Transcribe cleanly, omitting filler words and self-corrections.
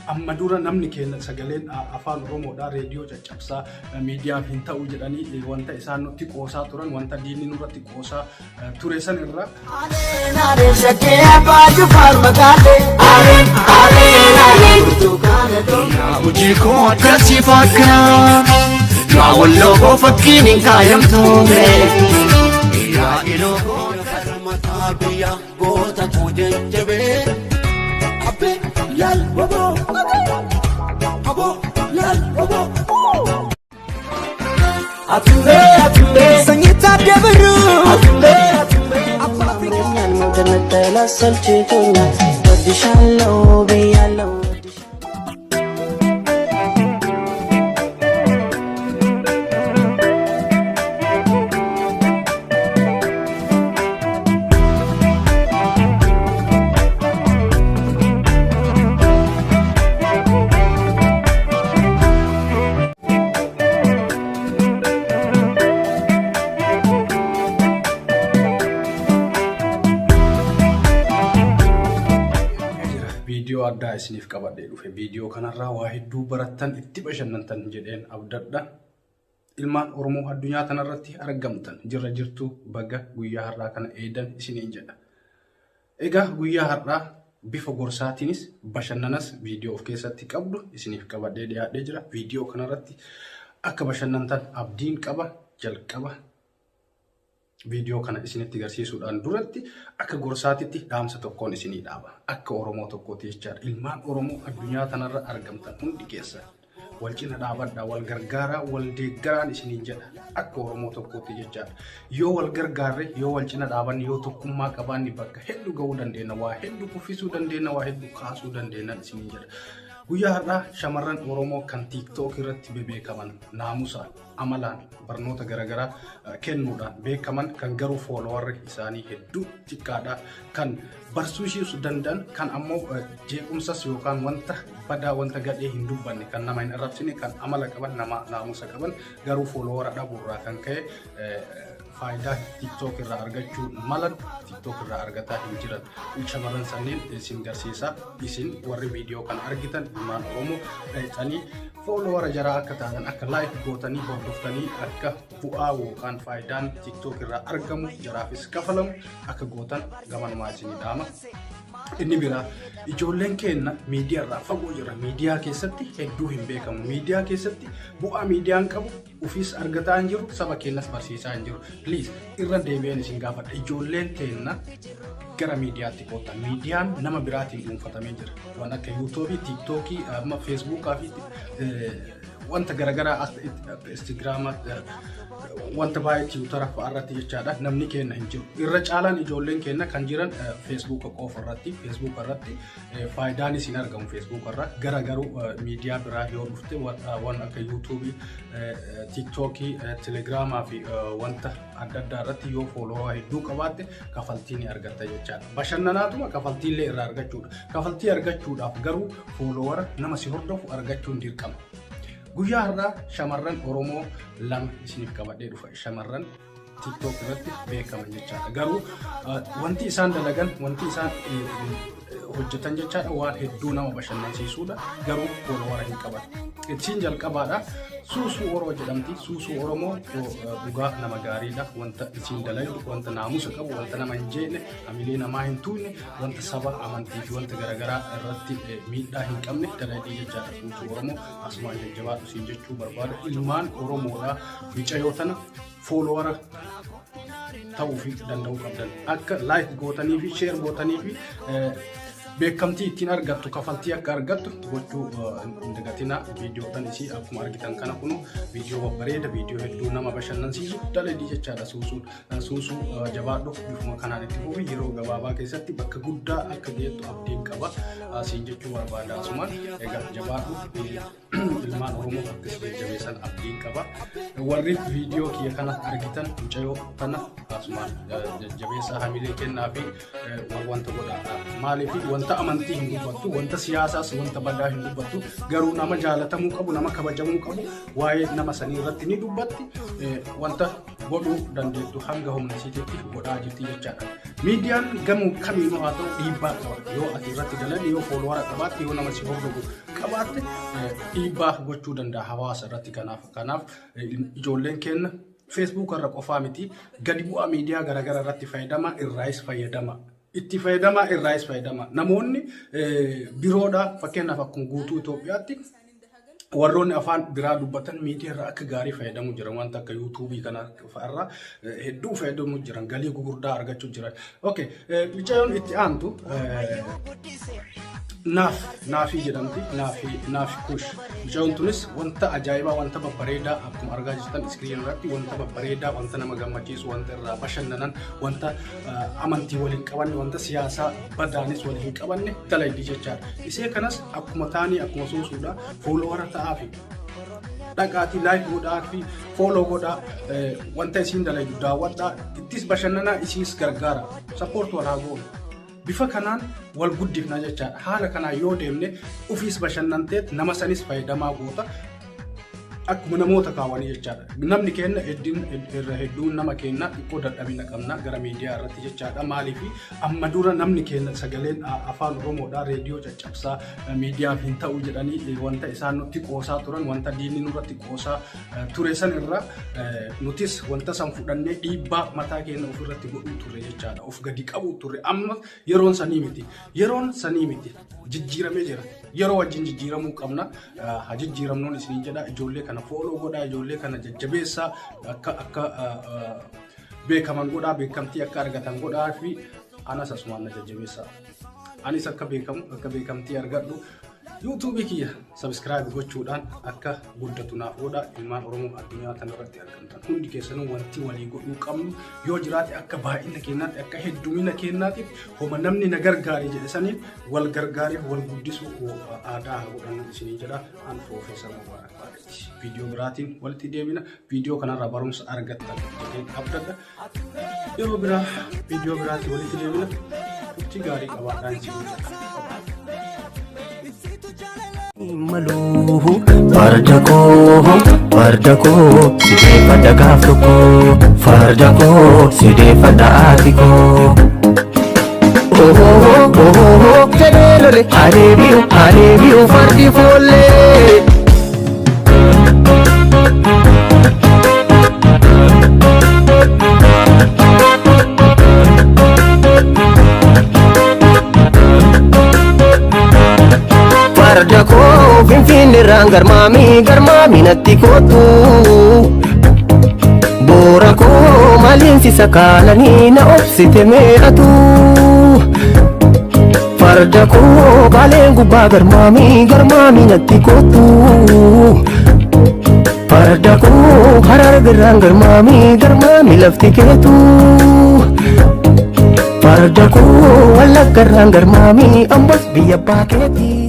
Amma dura namni keenya sagaleen afaan Oromoodhaa reediyoo caccabsaa miidiyaaf hin ta'u jedhanii wanta isaan nutti qoosaa turan, wanta diinni nurratti qoosaa ture san irraa Hojii koo akkasii fakkaata. Yaa walloo koo fakkiin hin kaayamtu. Yaa iloo koo. Mataa biyya goota koo jajjabee. Abbee laal waboo. Aboo laal waboo. Atumbee atumbee. Sanyii Taaddee Birruu. Atumbee atumbee. እኛን መውደድ መጠላት ሰልችቶኛል። ወድሻለው ብያለው። Jira viidiyoo addaa isiniif qabadhee dhufe. Viidiyoo kanarraa waa hedduu barattan, itti bashannantan jedheen abdadha. Ilmaan Oromoo addunyaa tanarratti argamtan, jirra jirtu, baga guyyaa har'aa kana eedan isiniin jedha. Egaa guyyaa har'aa bifa gorsaatiinis bashannanas viidiyoo of keessatti qabdu isiniif qabadhee dhiyaadhee jira. Viidiyoo kanarratti akka bashannantan abdiin qaba. Jalqaba viidiyoo kana isinitti agarsiisuudhaan duratti akka gorsaatitti dhaamsa tokkoon isinii dhaaba. Akka Oromoo tokkooti jechaadha. Ilmaan Oromoo addunyaa tanarra argamtan hundi keessan wal cina dhaabadhaa, wal gargaaraa, wal deeggaraan isiniin jedha. Akka Oromoo tokkootti jechaadha. Yoo wal gargaarre, yoo wal cina dhaabanne, yoo tokkummaa qabaanne bakka hedduu ga'uu dandeenya, waa hedduu kuffisuu dandeenya, waa hedduu kaasuu dandeenya isiniin jedha. Guyyaa har'aa shamarran Oromoo kan TikTok irratti bebeekaman, naamusaan, amalaan, barnoota garaagaraa kennuudhaan beekaman, kan garuu followerri isaanii hedduu xiqqaadha, kan barsiisuu danda'an, kan ammoo jeequmsas yookaan wanta badaa, wanta gadhee hin dubbanne, kan nama hin arrabsine, kan amala qaban, nama naamusa qaban, garuu followera dhabuurraa kan ka'e faayidaa TikTok irraa argachuu malan TikTok irraa argataa hin jiran. Shamarran sanniin isin garsiisa. Isin warri viidiyoo kana argitan, ilmaan Oromoo, dhaqxanii followera jaraa akka taatan, akka like gootanii hordoftanii, akka bu'aa yookaan faayidaan TikTok irraa argamu jaraafis kafalamu akka gootan gamanumaa isinii dhaama. Inni biraa, ijoolleen keenya miidiyaa irraa fagoo jira. Miidiyaa keessatti hedduu hin beekamu. Miidiyaa keessatti bu'aa miidiyaan qabu ofiis argataa hin jiru, saba keenyas barsiisaa hin jiru. Please, irra deebi'een isin gaafadha. Ijoolleen teenya gara miidiyaatti koota. Miidiyaan nama biraatiin dhuunfatamee jira. Waan akka YouTubeii, TikTokii, amma Facebookaa fi wanta garaagaraa, Instagrama, wanta baay'ee, Twittera fa'aa irratti jechaadha. Namni keenya hin jiru. Irra caalaan ijoolleen keenya kan jiran Facebooka qofa irratti. Facebooka irratti faayidaan isin argamu Facebooka irra. Gara garuu miidiyaa biraa yoo dhufte, waan akka YouTubeii, TikTokii, Telegramaa fi wanta adda addaa irratti yoo follower hedduu qabaatte kafaltii ni argatta jechaadha. Bashannanaatuma kafaltii illee irraa argachuudha. Kafaltii argachuudhaaf garuu followera, nama si hordofu argachuun dirqama. Guyyaa har'aa shamarran Oromoo lama isiniif qabadhee dhufa. Shamarran TikTok irratti beekaman jechaadha. Garuu wanti isaan dalagan, wanti isaan hojjetan jechaadha, waan hedduu nama bashannansiisuudha. Garuu followera hin qaban. Ittiin jalqabaadha. Suusuu Oroo jedhamti. Suusuu Oromoo dhugaa nama gaariidha. Wanta isiin dalagdu, wanta naamusa qabu, wanta nama hin jeeqne, hamilee namaa hin tuqne, wanta saba, amantii fi wanta garaagaraa irratti miidhaa hin qabne dalagdii jechaadha. Suusuu Oromoo, asumaan jajjabaadhu siin jechuu barbaada. Ilmaan Oromoodhaa mucayyoo tana followera ta'uu fi danda'uu qabdan. Akka like gootanii fi share gootanii fi beekamtii ittiin argattu, kafaltii akka argattu gochuu hin dagatina. Viidiyoodhaan isii akkuma argitan kana kunu viidiyoo babbareeda, viidiyoo hedduu nama bashannansiisu daladii jechaadha. Suusuu, Suusuu, jabaadhu, bifuma kanaan itti fufi. Yeroo gabaabaa keessatti bakka guddaa akka geettu abdiin qaba siin jechuu barbaada asumaan. Egaa jabaadhu, ilmaan Oromoo akkas jajjabeessan abdiin qaba. Warri viidiyoo kiyya kana argitan mucayyoo tana asumaan jajjabeessaa, hamilee kennaa fi wanta godhaa. Maaliif? Wanta amantii hin dubbattu, wanta siyaasaas wanta badaa hin dubbattu, garuu nama jaalatamuu qabu, nama kabajamuu qabu, waa'ee nama sanii irratti ni dubbatti. Wanta Godhuu dandeettu hanga humna isiititti godhaa jirti jechaadha. Miidiyaan gamoo kamiinuu haa ta'u dhiibbaa qaba. Yoo ati irratti dalagde, yoo followera qabaatte, yoo nama si hordofu qabaatte, dhiibbaa gochuu danda'a hawaasa irratti. Kanaaf ijoolleen keenya Facebook irra qofaa miti, gadi bu'aa miidiyaa garaagaraa irratti fayyadama, irraayis fayyadama. Itti fayyadama, irraayis fayyadama. Namoonni biroodha, fakkeenyaaf akkuma guutuu Itoophiyaatti warroonni afaan biraa dubbatan miidiyaa irraa akka gaarii fayyadamuu jiran, wanta akka YouTubeii kana fa'arraa hedduu fayyadamuu jiran, galii gugurdaa argachuu jiran. Okay, mucayyoon itti aantu naaf Naafii jedhamti, Naafii, Naafi Kush. Mucayyoon tunis wanta ajaa'ibaa, wanta babbareedaa akkuma argaa jirtan screen irratti, wanta babbareedaa, wanta nama gammachiisu, wanta irraa bashannanan, wanta amantii waliin qabanne, wanta siyaasaa badaanis waliin hin qabanne dalagdi jechaadha. Isee kanas akkuma taanii akkuma suusuudha followera ta'aa fi dhaqaatii like godhaa fi follow godhaa, wanta isiin dalagdu daawwadhaa, ittis bashannanaa, isiis gargaara, support wal haa goonu. Bifa kanaan wal guddifna jechaadha. Haala kanaan yoo deemne ofiis bashannanteet nama sanis fayyadamaa goota. Akkuma namoota kaawwanii jechaadha. Namni keenya irra hedduun nama keenya xiqqoo dadhabina qabna gara miidiyaa irratti jechaadha. Maaliif amma dura namni keenya sagaleen afaan Oromoodhaa reediyoo caccabsaa, miidiyaaf hin ta'u jedhanii wanta isaan nutti qoosaa turan, wanta diinni nurratti qoosaa ture san irraa nutis wanta san fudhannee dhiibbaa mataa keenya ofirratti godhuu turre jechaadha. Of gadi qabuu turre. Amma yeroon sanii miti. Yeroon sanii miti. Jijjiiramee jira. Yeroo wajjin jijjiiramuu qabna. Haa jijjiiramnuun isiniin jedha. Ijoollee kana follow godhaa, ijoollee kana jajjabeessaa, akka beekaman godhaa, beekamtii akka argatan godhaa fi anas asumaan na jajjabeessaa. Anis akka beekamu, akka beekamtii argadhu YouTubeii kiyya subscribe gochuudhaan akka guddatu naaf godha. Ilmaan Oromoo addunyaa kanarratti argamtan hundi keessanuu wanti walii godhuu qabnu yoo jiraate, akka baay'ina keenyaatti, akka heddumina keenyaatiif, homa namni na gargaare jedhe saniin wal gargaaree wal guddisuu aadaa haa godhannu isinii jedha. An Piroofeesar Mubaarak Baaleeti. Viidiyoo biraatiin walitti deebina. Viidiyoo kanarraa barumsa argattan jedheen abdadha. Yeroo biraa viidiyoo biraatiin walitti deebina. Turtii gaarii qabaadhaan isinii jedha. Maluu farda koo, farda koo sideeffadha gaaf tokko, farda koo sideeffadha haati koo. Ohoo ohoo jedhee lole adeebi'u adeebi'u fardi foollee. Farda koo Finfinneerraan garmaamii garmaamii natti kootu. Boora koo maaliin si sakaalanii na obsite meeqatu. Farda koo baaleen gubbaa garmaamii garmaamii natti kootu. Farda koo Harar birraan garmaamii garmaamii lafti keetu. Farda koo Wallaggarraan garmaamii ambos biyya abbaa keetii.